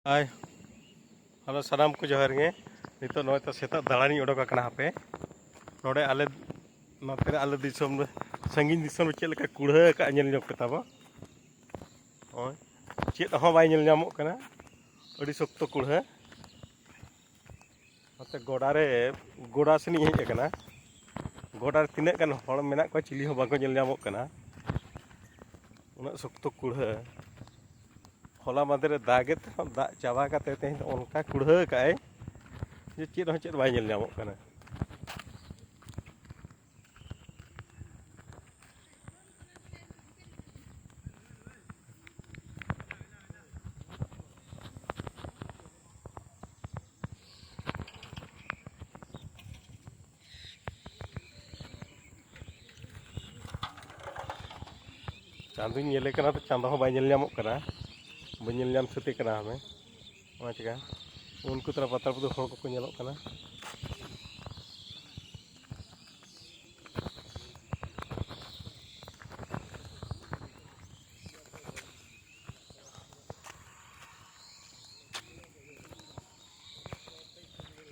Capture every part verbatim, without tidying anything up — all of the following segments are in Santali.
ᱦᱟᱭ, ᱦᱮᱞᱳ, ᱥᱟᱱᱟᱢ ᱠᱚ ᱡᱚᱦᱟᱨ ᱜᱮ᱾ ᱱᱤᱛᱚᱜ ᱱᱚᱜᱼᱚᱭ ᱛᱚ ᱥᱮᱛᱟᱜ ᱫᱟᱬᱟᱱᱤᱧ ᱚᱰᱚᱠ ᱟᱠᱟᱱᱟ ᱦᱟᱯᱮ᱾ ᱱᱚᱰᱮ ᱟᱞᱮ ᱱᱚᱛᱮ ᱨᱮ ᱟᱞᱮ ᱫᱤᱥᱚᱢ ᱨᱮ, ᱥᱟᱺᱜᱤᱧ ᱫᱤᱥᱚᱢ ᱨᱮ ᱪᱮᱫ ᱞᱮᱠᱟ ᱠᱩᱲᱦᱟᱹ ᱟᱠᱟᱫᱼᱟ ᱧᱮᱞ ᱧᱚᱜ ᱯᱮ ᱛᱟᱵᱚ᱾ ᱱᱚᱜᱼᱚᱭ ᱪᱮᱫ ᱦᱚᱸ ᱵᱟᱭ ᱧᱮᱞ ᱧᱟᱢᱚᱜ ᱠᱟᱱᱟ, ᱟᱹᱰᱤ ᱥᱚᱠᱛᱚ ᱠᱩᱲᱦᱟᱹ᱾ ᱱᱚᱛᱮ ᱜᱚᱰᱟ ᱨᱮ, ᱜᱚᱰᱟ ᱥᱮᱱᱤᱧ ᱦᱮᱡ ᱟᱠᱟᱱᱟ᱾ ᱜᱚᱰᱟ ᱨᱮ ᱛᱤᱱᱟᱹᱜ ᱜᱟᱱ ᱦᱚᱲ ᱢᱮᱱᱟᱜ ᱠᱚᱣᱟ, ᱪᱤᱞᱤ ᱦᱚᱸ ᱵᱟᱠᱚ ᱧᱮᱞ ᱧᱟᱢᱚᱜ ᱠᱟᱱᱟ, ᱩᱱᱟᱹᱜ ᱥᱚᱠᱛᱚ ᱠᱩᱲᱦᱟᱹ᱾ ᱦᱚᱞᱟ ᱢᱟᱫᱷᱮᱨ ᱨᱮ ᱫᱟᱜᱮᱫ ᱛᱟᱦᱮᱸᱫ, ᱫᱟᱜ ᱪᱟᱵᱟ ᱠᱟᱛᱮ ᱛᱮᱦᱮᱧ ᱫᱚ ᱚᱱᱠᱟ ᱠᱩᱲᱦᱟᱹ ᱠᱟᱜᱼᱟᱭ ᱡᱮ ᱪᱮᱫ ᱦᱚᱸ ᱪᱮᱫ ᱵᱟᱭ ᱧᱮᱞ ᱧᱟᱢᱚᱜ ᱠᱟᱱᱟ᱾ ᱪᱟᱸᱫᱚᱧ ᱧᱮᱞᱮ ᱠᱟᱱᱟ ᱛᱚ, ᱪᱟᱸᱫᱚ ᱦᱚᱸ ᱵᱟᱭ ᱧᱮᱞ ᱧᱟᱢᱚᱜ ᱠᱟᱱᱟ, ᱵᱟᱹᱧ ᱧᱮᱞ ᱧᱟᱢ ᱥᱟᱹᱛᱮ ᱠᱟᱱᱟ᱾ ᱦᱟᱢᱮ ᱚᱱᱟ ᱪᱤᱠᱟ ᱩᱱᱠᱩ ᱛᱟᱨᱟ ᱯᱟᱛᱟᱲ ᱯᱩᱛᱩ ᱦᱚᱲ ᱠᱚᱠᱚ ᱧᱮᱞᱚᱜ ᱠᱟᱱᱟ᱾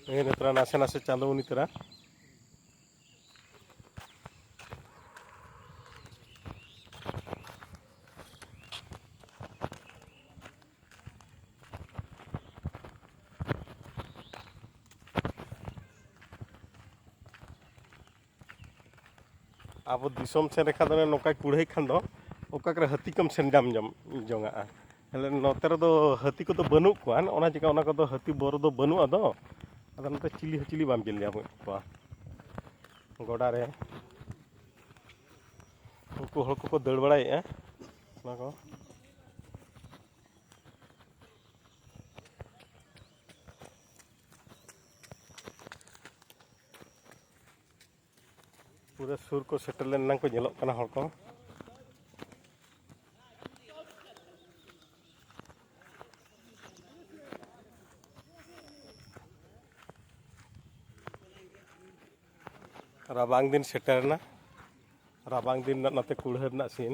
ᱱᱤᱛᱚᱨᱟ ᱱᱟᱥᱮ ᱱᱟᱥᱮ ᱪᱟᱸᱫᱚ ᱩᱱᱤ ᱛᱚᱨᱟ᱾ ᱟᱵᱚ ᱫᱤᱥᱚᱢ ᱥᱮᱱ ᱨᱮᱠᱷᱟᱱ ᱫᱚ ᱱᱚᱝᱠᱟᱭ ᱠᱩᱲᱦᱟᱹᱭ ᱠᱷᱟᱱ ᱫᱚ ᱚᱠᱟ ᱠᱚᱨᱮ ᱦᱟᱹᱛᱤ ᱠᱚᱢ ᱥᱮᱱ ᱧᱟᱢ ᱡᱚᱝ-, ᱡᱚᱝᱟᱜᱼᱟ᱾ ᱛᱟᱦᱞᱮ ᱱᱚᱛᱮ ᱨᱮᱫᱚ ᱦᱟᱹᱛᱤ ᱠᱚᱫᱚ ᱵᱟᱹᱱᱩᱜ ᱠᱚᱣᱟ, ᱚᱱᱟ ᱪᱤᱠᱟ ᱚᱱᱟ ᱠᱚᱫᱚ ᱦᱟᱹᱛᱤ ᱵᱚᱨᱚ ᱫᱚ ᱵᱟᱹᱱᱩᱜᱼᱟ ᱫᱚ᱾ ᱟᱫᱚ ᱱᱚᱛᱮ ᱪᱤᱞᱤ ᱦᱚᱸ ᱪᱤᱞᱤ ᱵᱟᱢ ᱧᱮᱞ ᱧᱟᱢᱮᱫ ᱠᱚᱣᱟ᱾ ᱜᱚᱰᱟ ᱨᱮ ᱩᱱᱠᱩ ᱦᱚᱲ ᱠᱚᱠᱚ ᱫᱟᱹᱲ ᱵᱟᱲᱟᱭᱮᱫᱼᱟ ᱚᱱᱟ ᱠᱚ᱾ ᱯᱩᱨᱟᱹ ᱥᱩᱨ ᱠᱚ ᱥᱮᱴᱮᱨ ᱞᱮᱱ ᱮᱱᱟᱝ ᱠᱚ ᱧᱮᱞᱚᱜ ᱠᱟᱱᱟ ᱦᱚᱲ ᱠᱚ᱾ ᱨᱟᱵᱟᱝ ᱫᱤᱱ ᱥᱮᱴᱮᱨᱮᱱᱟ᱾ ᱨᱟᱵᱟᱝ ᱫᱤᱱ ᱨᱮᱱᱟᱜ ᱱᱚᱛᱮ ᱠᱩᱲᱦᱟᱹ ᱨᱮᱱᱟᱜ ᱥᱤᱱ᱾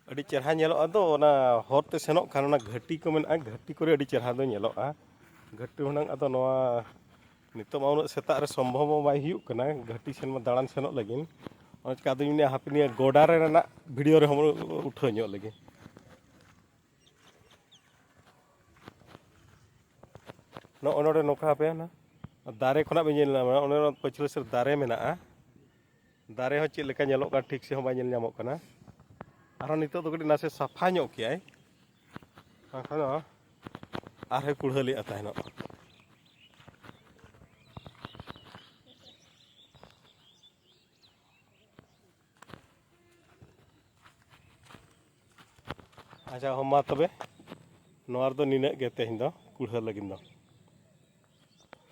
ᱟᱹᱰᱤ ᱪᱮᱨᱦᱟ ᱧᱮᱞᱚᱜᱼᱟ ᱫᱚ, ᱚᱱᱟ ᱦᱚᱨ ᱛᱮ ᱥᱮᱱᱚᱜ ᱠᱷᱟᱱ ᱚᱱᱟ ᱜᱷᱟᱹᱴᱤ ᱠᱚ ᱢᱮᱱᱟᱜᱼᱟ, ᱜᱷᱟᱹᱴᱤ ᱠᱚᱨᱮ ᱟᱹᱰᱤ ᱪᱮᱨᱦᱟ ᱫᱚ ᱧᱮᱞᱚᱜᱼᱟ᱾ ᱜᱷᱟᱹᱴᱤ ᱦᱩᱱᱟᱹᱝ ᱟᱫᱚ ᱱᱚᱣᱟ ᱱᱤᱛᱚᱜ ᱢᱟ ᱩᱱᱟᱹᱜ ᱥᱮᱛᱟᱜ ᱨᱮ ᱥᱚᱢᱵᱷᱚᱵ ᱦᱚᱸ ᱵᱟᱭ ᱦᱩᱭᱩᱜ ᱠᱟᱱᱟ ᱜᱷᱟᱹᱴᱤ ᱥᱮᱱ ᱢᱟ ᱫᱟᱬᱟᱱ ᱥᱮᱱᱚᱜ ᱞᱟᱹᱜᱤᱫ᱾ ᱚᱱᱟ ᱪᱤᱠᱟ ᱟᱫᱚᱧ ᱢᱮᱱᱟ ᱦᱟᱯᱮ ᱱᱤᱭᱟᱹ ᱜᱚᱰᱟ ᱨᱮᱱᱟᱜ ᱵᱷᱤᱰᱤᱭᱳ ᱨᱮᱦᱚᱸ ᱩᱴᱷᱟᱹᱣ ᱧᱚᱜ ᱞᱮᱜᱮ᱾ ᱱᱚᱜᱼᱚ ᱱᱚᱰᱮ ᱱᱚᱝᱠᱟ ᱦᱟᱯᱮ ᱚᱱᱟ ᱫᱟᱨᱮ ᱠᱷᱚᱱᱟᱜ ᱵᱤᱱ ᱧᱮᱞ ᱧᱟᱢᱟ, ᱚᱱᱮ ᱚᱱᱟ ᱯᱟᱹᱪᱷᱞᱟᱹ ᱥᱮᱫ ᱫᱟᱨᱮ ᱢᱮᱱᱟᱜᱼᱟ᱾ ᱫᱟᱨᱮ ᱦᱚᱸ ᱪᱮᱫ ᱞᱮᱠᱟ ᱧᱮᱞᱚᱜ ᱠᱟᱱᱟ ᱴᱷᱤᱠ ᱥᱮ ᱦᱚᱸ ᱵᱟᱭ ᱧᱮᱞ ᱧᱟᱢᱚᱜ ᱠᱟᱱᱟ᱾ ᱟᱨᱦᱚᱸ ᱱᱤᱛᱚᱜ ᱫᱚ ᱠᱟᱹᱴᱤᱡ ᱱᱟᱥᱮ ᱥᱟᱯᱷᱟ ᱧᱚᱜ ᱠᱮᱜᱼᱟᱭ, ᱵᱟᱝᱠᱷᱟᱱ ᱫᱚ ᱟᱨᱦᱚᱸᱭ ᱠᱩᱲᱦᱟᱹ ᱞᱮᱫᱼᱟ ᱛᱟᱦᱮᱱᱚᱜ᱾ ᱟᱪᱪᱷᱟ, ᱦᱚᱸ ᱢᱟ ᱛᱚᱵᱮ, ᱱᱚᱣᱟ ᱨᱮᱫᱚ ᱱᱤᱱᱟᱹᱜ ᱜᱮ ᱛᱮᱦᱮᱧ ᱫᱚ ᱠᱩᱲᱦᱟᱹ ᱞᱟᱹᱜᱤᱫ ᱫᱚ᱾